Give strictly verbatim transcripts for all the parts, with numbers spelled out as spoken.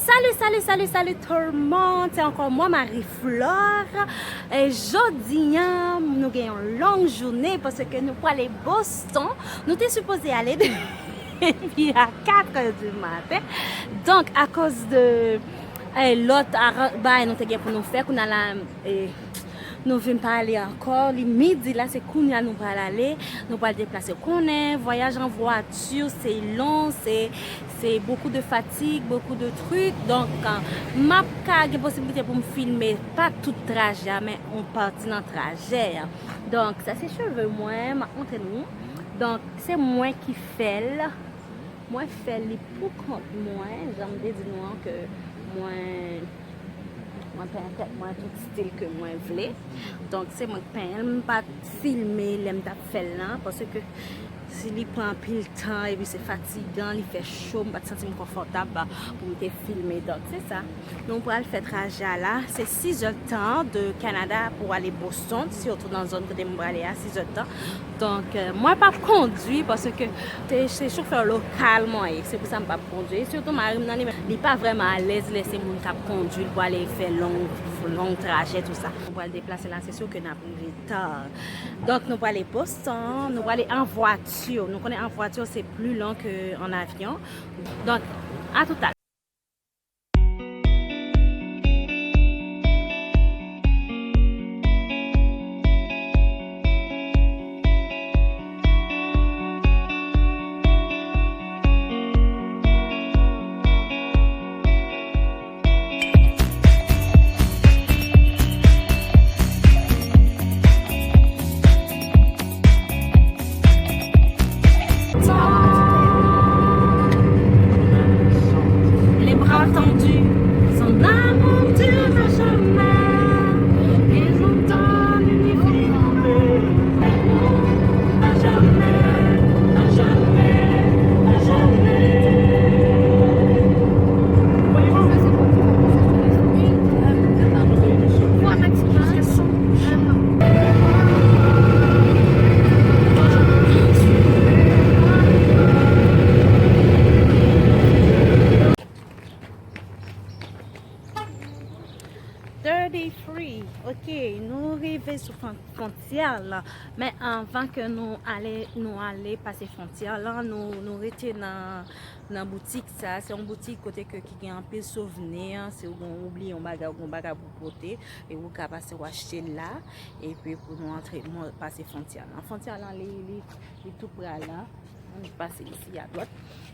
Salut, salut, salut, salut tout le monde. C'est encore moi, Marie-Flore. E jodi a, nou gen yon long jounen paske nou prale Boston. Nou te sipoze ale depi a quatre heures du matin. Donk, akoz de eh, lòt aran- bagay nou te gen pou nou fè, kounye a la, eh, nou vin pa ale ankò. Li midi la, se kounye a nou pral ale. Nou pral deplase. Konnen, vwayaj an vwati, se long, se, se beaucoup de fatigue, beaucoup de trucs. Donk, eh, m ap ka gen posiblite pou m filme, pa tout trajè a, men yon pati nan trajè a. Donk, sa se cheve mwen, m ap montre nou. Donk, se mwen ki fè l. Mwen fè li pou kont mwen, jan m te di nou an ke mwen, mwen penyen tèt mwen tout stil ke mwen vle. Donk, se mwen k penyen l, m pa t filme lè m t ap fè l lan, paske si li pran anpil tan epi se fatigan, li fè cho, m pa t santi m konfòtab pou m te filme. Donk, se sa. Nou pral fè trajè a la. Se sis zè tan de Kanada pou ale Boston, sitou nan zòn kote m prale a, sis zè tan. Donk, eh, mwen p ap kondui paske se, se chofè lokal mwen ye. Se pou sa m p ap kondui. Sitou mari m nan li menm, li pa vrèman alèz lè se moun k ap kondui l pou ale fè long, long trajè, tou sa. Nou pral deplase la, se si ke n ap rive ta. Donk, nou prale Boston, nou prale an vwati. Nou konnen an vwati, se pli long ke an avyon. Donk, a tout a. Les bras tendus, son amour durera jamais. Et nous donne une vie à jamais, à jamais, à jamais. Thirty-three. Ok, nou rive sou fon- fwontyè la. Men anvan ke nou ale, nou ale pase fwontyè la, nou, nou rete nan, nan boutik sa. Se yon boutik kote ke, ki gen anpil souvni. Si w gen, ou bliye yon bagay, ou gen yon bagay pou pote, e ou ka pase w achte la. Epi pou nou antre, nou pase fwontyè la. Fwontyè la, li, li, li tou pre la. Ann pase isi a dwat.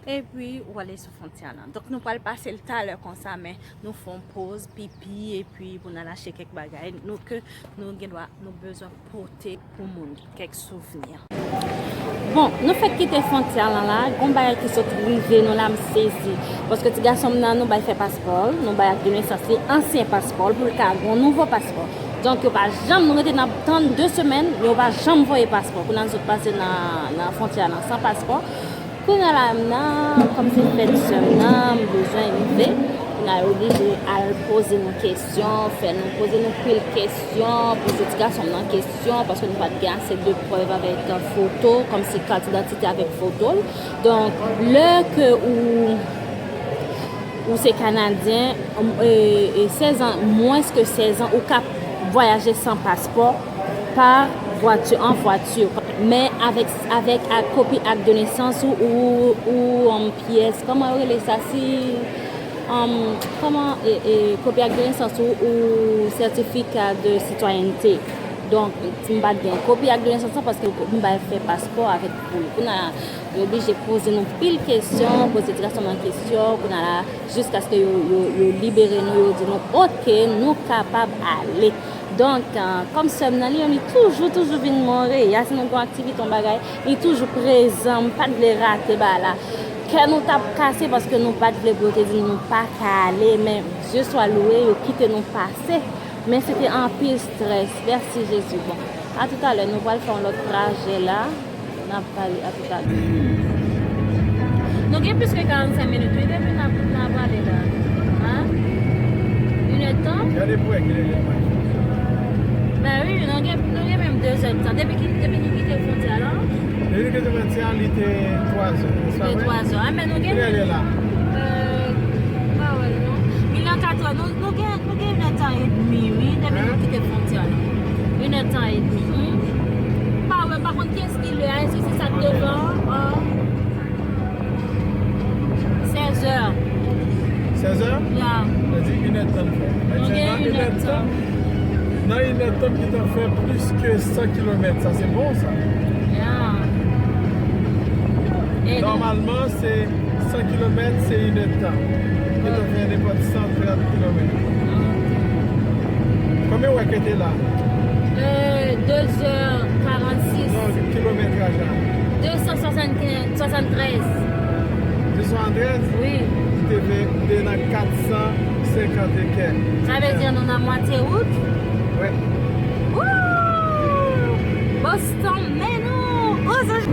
Epi, ou ale sou fwontyè la. Donk, nou pral pase l talè konsa, men nou fè yon poz, pipi, epi pou n al achte kèk bagay. Nou ke nou gen dwa, nou bezwen pote pou moun, kèk souvni. Bon, nou fèk kite fwontyè lan la, gon bagay ki sot rive nou la, m sezi. Paske ti gason m nan, nou bay fè paspò l, nou bay ak de nesans li, ansyen paspò l, pou l ka gon nouvo paspò. Donk, yo pa janm, nou rete nan tann de semèn, yo pa janm voye paspò. Kounye a, nou sot pase nan, nan fwontyè lan san paspò. Kounye a la, m nan, kòm se fèt sè m nan, m bezwen rive. Kounye a, yo oblije al poze nou kesyon, fè nou poze nou pil kesyon, poze ti gason m nan kesyon, paske nou pa t gen ase de prèv avèk, euh, foto, kòmsi kat idantite avèk foto l. Donk, lè ke ou, ou se Kanadyen, e, e sèz an, mwens ke sèz an, ou ka vwayaje san paspò pa vwati, an vwati. Men avèk, avèk ak kopi ak de nesans ou, ou, ou, um, pyès, kòman yo rele sa, si, um, kòman, e, e, kopi ak de nesans ou, ou sètifika de sitwayènte. Donk, m pa t gen kopi ak de nesans lan paske m bay fè paspò avèk pou l. Kounye a, yo oblije poze nou pil kesyon, poze ti gason nan kesyon, kounye a la, jiskaske yo, yo, yo libere nou, yo di nou, "Oke, nou kapab ale." Donk, euh, kòm sè m nan, li menm, li toujou, toujou vin Monreyal. Si nou gen yon aktivite, yon bagay, li toujou prezan. M pa t vle rate bagay la. Kè nou t ap kase paske nou pa t vle pou yo te di nou pa ka ale. Men, Dye swa louwe, yo kite nou pase. Men se te anpil strès. Mèsi, Jezi. Bon, a toutalè, nou pral fè yon lòt trajè la. N ap pale a tout a lè. Nou gen plis ke karannsenk minit, wi, depi n ap, n ap pale la. Hein? Une heure de temps? Gade pou wè kilè lè match. Ben wi, nou gen, nou gen menm de zè de tan. Depi ki, depi ki kite fwontyè la? Depi ki kite fwontyè, li te twa zè. Li te twa zè. Ah, men nou gen. Kilè lè la? Euh, pa wè l non. Tan edmi, wi, depi nou kite fwontyè la. Inèdtan edmi. Hmm? Pa wè, pa konn kiyès ki lè a, èske se sa k devan an? Sèzè. Sèzè? Ya. Sa di inèdtan l fè. Nou gen inèdtan. Nan inèdtan, m gentan fè plis ke san kilomèt. Sa, se bon, sa. Ya. E nou Nòmalman, se san kilomèt, se inèdtan. Gentan fè nenpòt san trant kilomèt. Konbyen w wè ke te la? Euh, deux heures quarante-six. Non, kilometraj la. Deux cent soixante-quinze, soixante-treize. Deux cent soixante-treize? Wi. Li te fè, li te nan kat san senkant e kèk. Sa vle di nou nan mwatye wout? Wi. Woo! Boston, men nou! Oh, sa,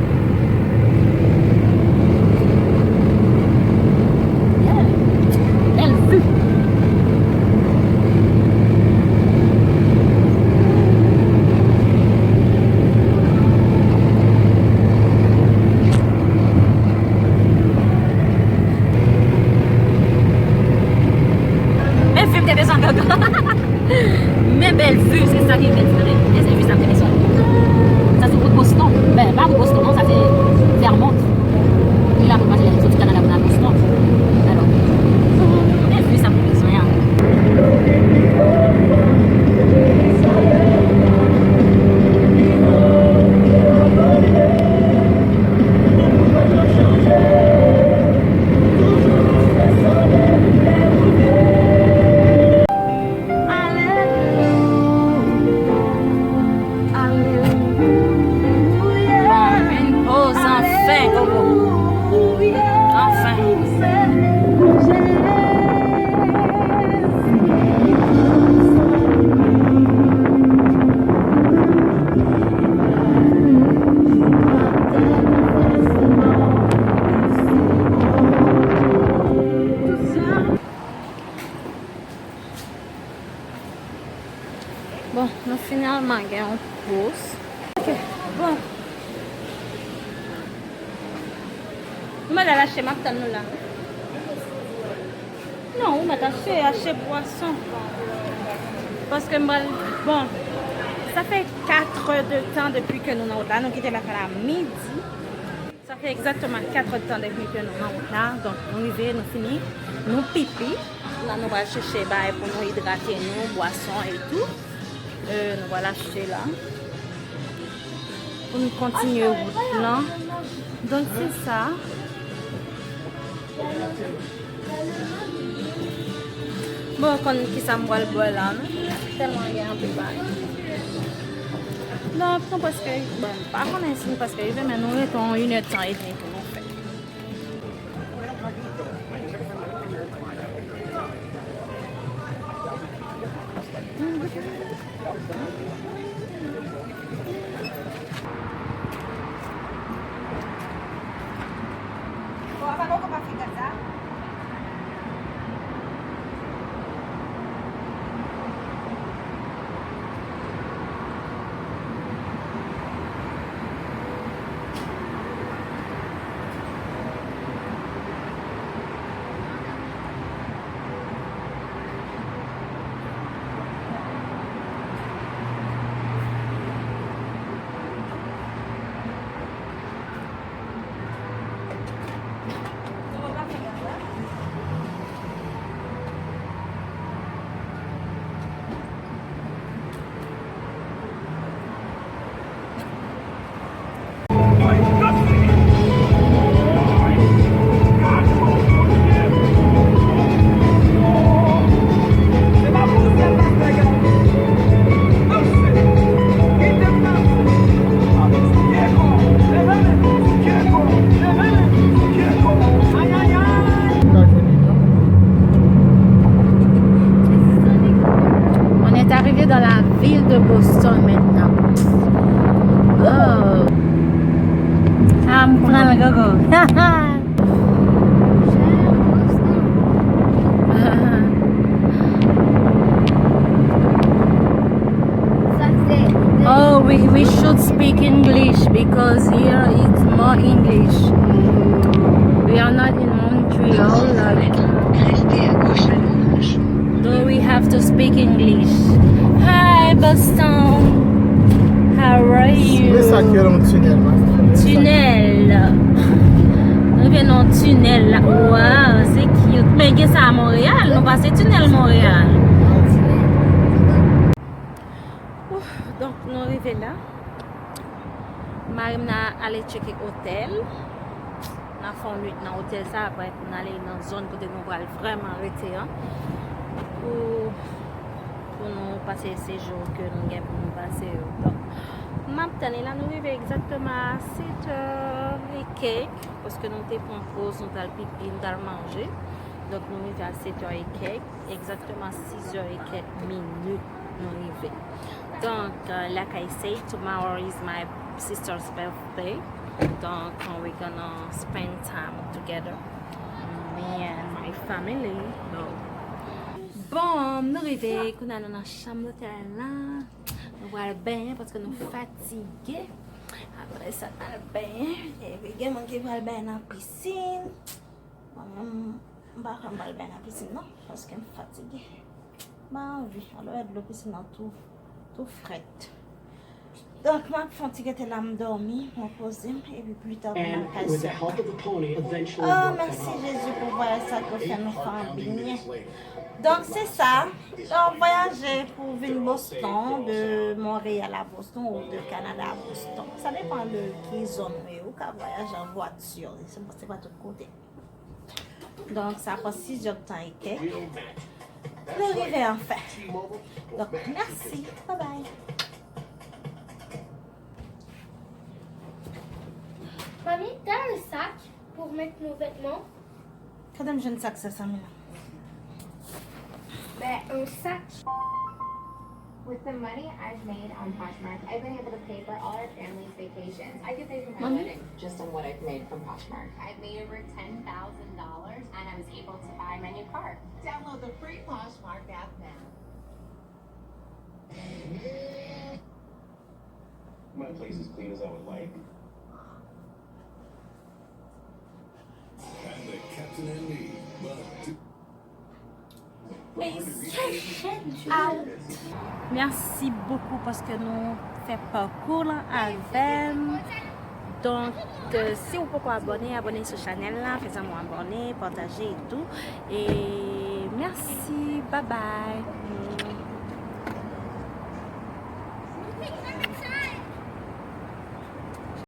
yeah. Bèl vi. Men fi m te bezwen gangan. Men bèl vi, se sa ki bèl vi. E se vi sa m te bezwen. Sa se wout Boston. Ben, pa wout Boston, non, sa se Vermont. Li la pou pase soti Kanada pou nan Boston. Alò, men vi sa m te bezwen an. Bon, men, oh, anfen, Gogo. Anfen. Bon, nou finalman gen yon pòs. Ok, bon. Nou mèt al achte, m ap tann nou la. Non, ou mèt achte, achte bwason. Paske m pral, bon, sa fè kat è de tan depi ke nou nan wout la. Nou kite lakay la midi. Sa fè egzakteman kat è de tan depi ke nou nan wout la. Donk, nou rive, nou fini, nou pipi. La, nou pral chèche bagay pou nou idrate nou, bwason e tou. Euh, nou pral achte la. Pou nou kontinye wout lan. Donk, se sa. Bon, konn kisa m pral bwè la, non? Tèlman gen anpil bagay. Donk, nou prèske, bon, m pa konnen si nou prèske rive, men nou rete yon inèdtan edmi pou nou fè. On est arrivé dans la ville de Boston maintenant. Oh. Ah, m pran l, Gogo. Oh, we, we should speak English because here it's more English. We are not in Montreal, like, though we have to speak Speak English. Hi, Boston. How are you? Men sa ki nan yon tinèl, man. Tinèl. Nou rive nan tinèl la. Wow, se cute. Men gen sa a Monreyal. Nou pase tinèl Monreyal. Ouf, donk, nou rive la. Mari m nan ale tcheke otèl. N a fè yon nuit nan otèl sa, apre n ale nan zòn kote nou pral vrèman rete an. Pou, pou nou pase sejou ke nou gen pou nou pase yo. Donk, m ap tann, e la nou rive egzakteman a sèt è e kèk, paske nou te pran poz, nou t al pipi, nou t al manje. Donk, nou rive a sèt è e kèk. Egzakteman sis è e kèk minit nou rive. Donk, uh, like I say, tomorrow is my sister's birthday. Donk, uh, we're gonna spend time together. Me and my family. Bon, bon, nou rive, kounye a nou nan chanm lotèl la. Nou pral benyen paske nou fatige. Apre sa, n al benyen. Epi gen moun ki pral benyen nan pisin. Mwen menm, m pa kwè m pral benyen nan pisin non, paske m fatige. M pa anvi. Alò, dlo pisin nan tou, tou frèt. Donk, m ap fè yon ti gete la, m dòmi, m repoze m, epi pita pou m al kay sè m. Oh, mèsi Jezi pou vwayaj sa ke w fè nou fè an byen. Donk, se sa. Donk, vwayaje pou vin Boston, de Montréal à Boston ou de Canada à Boston. Sa depann de ki zòn ou ye. Ou ka vwayaje an vwati, se pa, se pa tout kote. Donk, sa pran sis è de tan e kèk. Nou rive anfen. Donk, mèsi. Bye bye. Mommy, t'as un sac pour mettre nos vêtements? Kote m jwenn sak sa, Samina? Ben, un sac. With the money I've made on Poshmark, I've been able to pay for all our family's vacations. I could pay for my wedding just on what I've made from Poshmark. I've made over ten thousand dollars and I was able to buy my new car. Download the free Poshmark app now. My place is clean as I would like. And the captain and me, but Hey, session out. Mèsi bokou paske nou fè pakou lan avè m. Donk, euh, si w poko abòne, abòne sou chanèl la, fè zanmi w abòne, pataje e tou. E mèsi, bye bye.